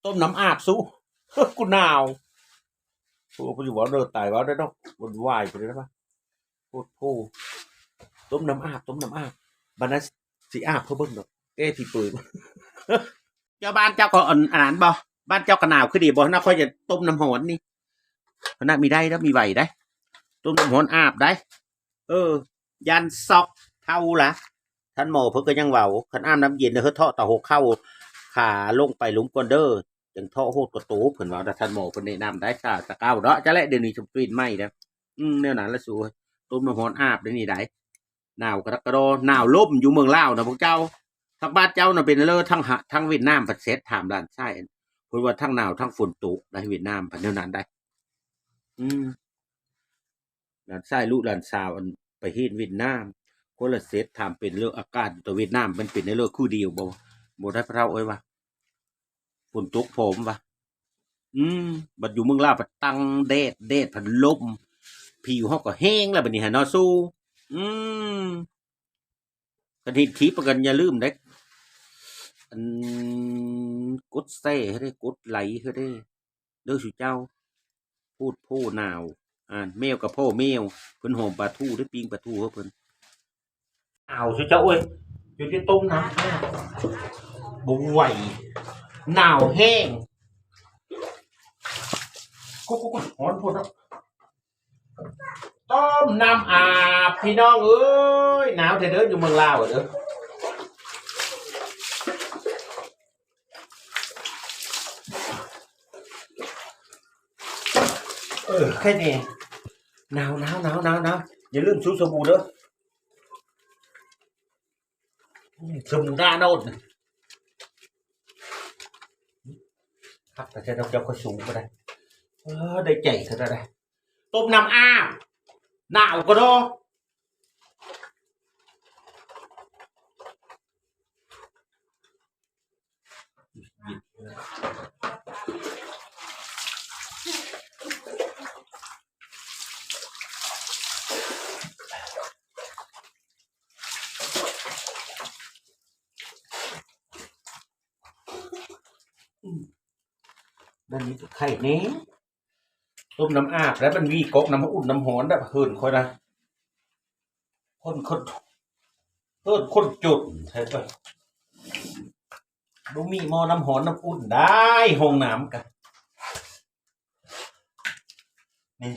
ຕົ້ມນ້ຳອາບຊູ ກູໜາວ. ໂອ້ ບໍ່ຢູ່ເວົ້າເດີ ຕາຍເວົ້າໄດ້ດອກ ວຸ່ນວາຍໄປເລີຍນະ ໂພດໂພ. ຕົ້ມນ້ຳອາບ ຕົ້ມນ້ຳອາບ ບັດນັ້ນຊິອາບໃຫ້ເບິ່ງດອກ ແກ້ທີ່ເປີດ. ເຈົ້າ ບ້ານເຈົ້າກໍອັນ ອັນນັ້ນບໍ່? ບ້ານເຈົ້າກໍໜາວຄືດີບໍ່? ນະ ຂ້ອຍຈະຕົ້ມນ້ຳຮ້ອນນີ້ ນະ ມີໄດ້ເດີ ມີໄວໄດ໋ ຕົ້ມນ້ຳຮ້ອນອາບໄດ໋. ເອີ ຢ້ານຊັອກເທົ້າລະ. ທ່ານໝໍເພິ່ນກໍຍັງເວົ້າ ຄັນອາບນ້ຳເຢັນເຮີເທາະຕາຫົວເຂົ່າ ຂາລົງໄປລຸ່ມກ່ອນເດີ ຈັ່ງເທາະໂຫດກວ່າໂຕ ເພິ່ນເວົ້ານະ. ທ່ານໝໍເພິ່ນແນະນຳໄດ້ຊາ ຊາເກົ້າເນາະ ຈະແລະ ດຽວນີ້ສະເປັນໃໝ່ນະ. ອືມ ແນວນັ້ນລະສູ ຕົ້ມນ້ຳຮ້ອນອາບໄດ້ນີ້ໄດ໋. ໜາວກະດັກກະດໍ ໜາວລົມຢູ່ເມືອງລາວນະພວກເຈົ້າ. ທາງບ້ານເຈົ້ານະເປັນເລີ ທາງຫະ ທາງຫວຽດນາມເພິ່ນແຊັດຖາມຫຼານຊາຍ ເພິ່ນວ່າທັງໜາວທັງຝົນຕົກໄດ໋ ຫວຽດນາມເພິ່ນແນວນັ້ນໄດ໋. ອືມ ຫຼານຊາຍລູກຫຼານສາວ ອັນ ໄປຮຽນຫວຽດນາມ ຄົນລະເຊັດຖາມເປັນເລີ ອາກາດຢູ່ຕາຫວຽດນາມມັນເປັນແນວເລີຄືດຽວບໍ່? ບໍ່ໄດ້ ພໍ່ເຖົ້າເອີຍວ່າ ຝົນຕົກພ້ອມວ່າ. ອືມ ບັດຢູ່ເມືອງລາວພັດຕັ້ງແດດ ແດດພັດລົມ ຜິວເຮົາກໍແຫ້ງແລ້ວບັດນີ້ຫັ້ນເນາະສູ. ອືມ ຄັນເຫັນຄລິບກໍຢ່າລືມເດ້ ອັນ ກົດແຊໃຫ້ເດ້ ກົດໄລໃຫ້ເດ້ ເດີ ເດີສູເຈົ້າ. ໂພດໂພ ໜາວ ອ່າ ແມວກໍພໍ່ແມວ ເພິ່ນຫອມປາທູເດ້ ປີ້ງປາທູໃຫ້ເພິ່ນ. ໜາວ ເຈົ້າເອີຍ ຈົນໄດ້ຕົ້ມນ້ຳ ບໍ່ໄຫວ ໜາວແຮງ. ໂອ້ ໂອ້ ໂອ້ ຮ້ອນໂພດເນາະ. ຕົ້ມນ້ຳອາບ ພີ່ນ້ອງເອີຍ ໜາວແທ້ເດີ ຢູ່ເມືອງລາວເດີ. ເອີ ໄຄແນ່ ໜາວ ໜາວ ໜາວ ໜາວ ໜາວ. ຢ່າລືມສູສະບູເດີ ອືມ ສະບູໜ້າໂນດ ຄັກແທ້ດອກ ເຈົ້າ ຂ້ອຍສູກໍໄດ້. ເອີ ໄດ້ໃຈຂະໜາດໃດ ຕົ້ມນ້ຳອາບ ໜາວກະດໍ. ດຽວນີ້ກໍໄຄແນ່ ຕົ້ມນ້ຳອາບ ແລ້ວມັນມີກອກນ້ຳອຸ່ນນ້ຳຮ້ອນ ແບບເຮືອນຂ້ອຍນະ ຄົນ ຄົນ ເຮືອນຄົນຈົນ ໃຊ່ປະ? ບໍ່ມີໝໍ້ນ້ຳຮ້ອນນ້ຳອຸ່ນໄດ້ ຫ້ອງນ້ຳກະ ນີ້.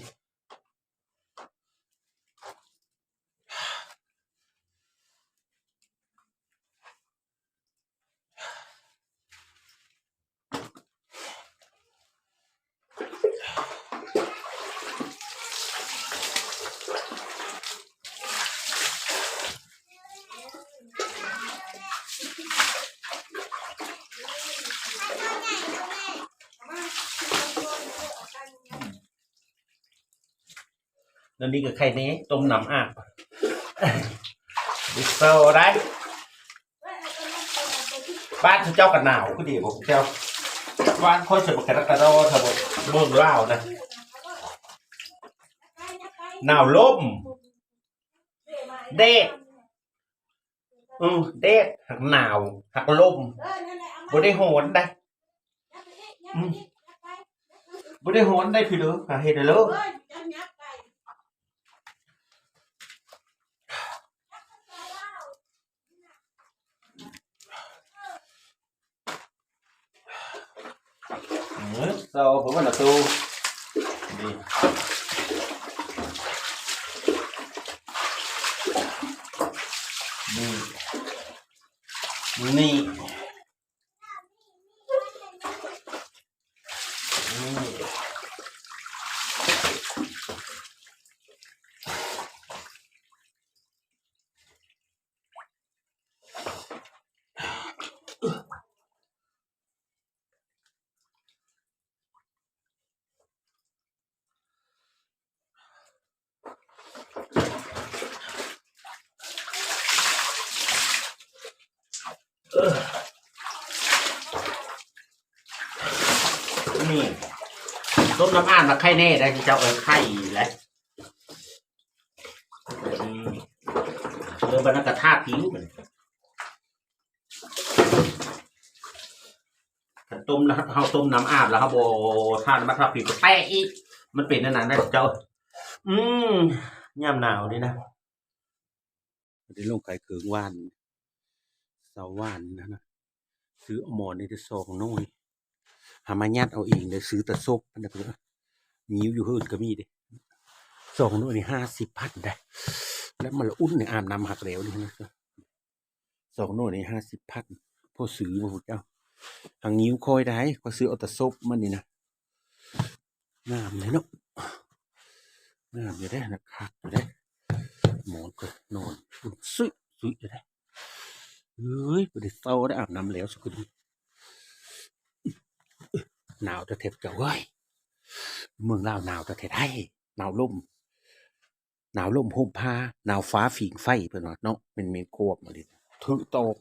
ແນວນີ້ກໍໄຄແນ່ ຕົ້ມນ້ຳອາບ ເຮັດໂຊໄດ້. ບ້ານເຈົ້າກໍໜາວຄືດີບໍ່ເຈົ້າ? ບ້ານຂ້ອຍສະບັກກະດັກກະດໍ ຖ້າບໍ່ເບິ່ງລາວນະ ໜາວລົມ ແດດ ອື ແດດ ຫາກໜາວ ຫາກລົມ ບໍ່ໄດ້ຮ້ອນໃດ໋ ອື ບໍ່ໄດ້ຮ້ອນໃດ໋ ພີ່ເດີ ຫາເຮັດໃດ໋ເລີ. ເອີ ເຊົາເພິ່ນວ່ານະຕູ ນີ້ ນີ້ ນີ້. ເອີ ນີ້ ຕົ້ມນ້ຳອາບນະ ໄຄແນ່ໄດ໋ ເຈົ້າເອີຍ ໄຄແຫຼະ ອືມ ເອີ ບັດນັ້ນກໍທາຜິວ ຄັນ ຕົ້ມ ເຮົາຕົ້ມນ້ຳອາບແລ້ວເຮົາບໍ່ທານ້ຳມັນທາຜິວກະແຕກອີກ ມັນເປັນອັນນັ້ນນະເຈົ້າ. ອືມ ຍາມໜາວນີ້ນະ ໄດ້ລົງຂາຍເຄື່ອງຫວານ ເຊົ້າຫວານນັ້ນນະ ຊື້ເອົາໝໍ້ນີ້ໄດ້ສອງໜ່ວຍ ຫາມາຍັດເອົາເອງເດ້ ຊື້ຕາສົບ ງິ້ວຢູ່ເຮືອນກໍມີເດ້ ສອງໜ່ວຍນີ້ຫ້າສິບພັນໄດ໋ ແລ້ວມາລະອຸ່ນນີ້ອາບນ້ຳຮັກແລ້ວນີ້ນະ ສອງໜ່ວຍນີ້ຫ້າສິບພັນ ພໍຊື້ບໍ່ພຸ້ນເຈົ້າ ຫາງິ້ວຂ້ອຍໄດ໋ ຂ້ອຍຊື້ເອົາຕາສົບມັນນີ້ນະ ງາມເດ້ເນາະ ງາມຢູ່ເດ້ ຄັກຢູ່ເດ້ ໝອນກໍນອນ ຊຸຍຊຸຍຢູ່ເດ້. ເອີຍ ບໍ່ໄດ້ເຊົາໄດ້ອາບນ້ຳແລ້ວ ສຸກດີ ໜາວແທ້ໆ ເຈົ້າເອີຍ ເມືອງລາວໜາວແທ້ໆ ໜາວລົມ ໜາວລົມຮົ່ມຜ້າ ໜາວຟ້າຝີງໄຟ ເພິ່ນວ່າເນາະ ແມ່ນ ແມ່ນຄວາມອີ່ຫຼີ ຖືກຕ້ອງ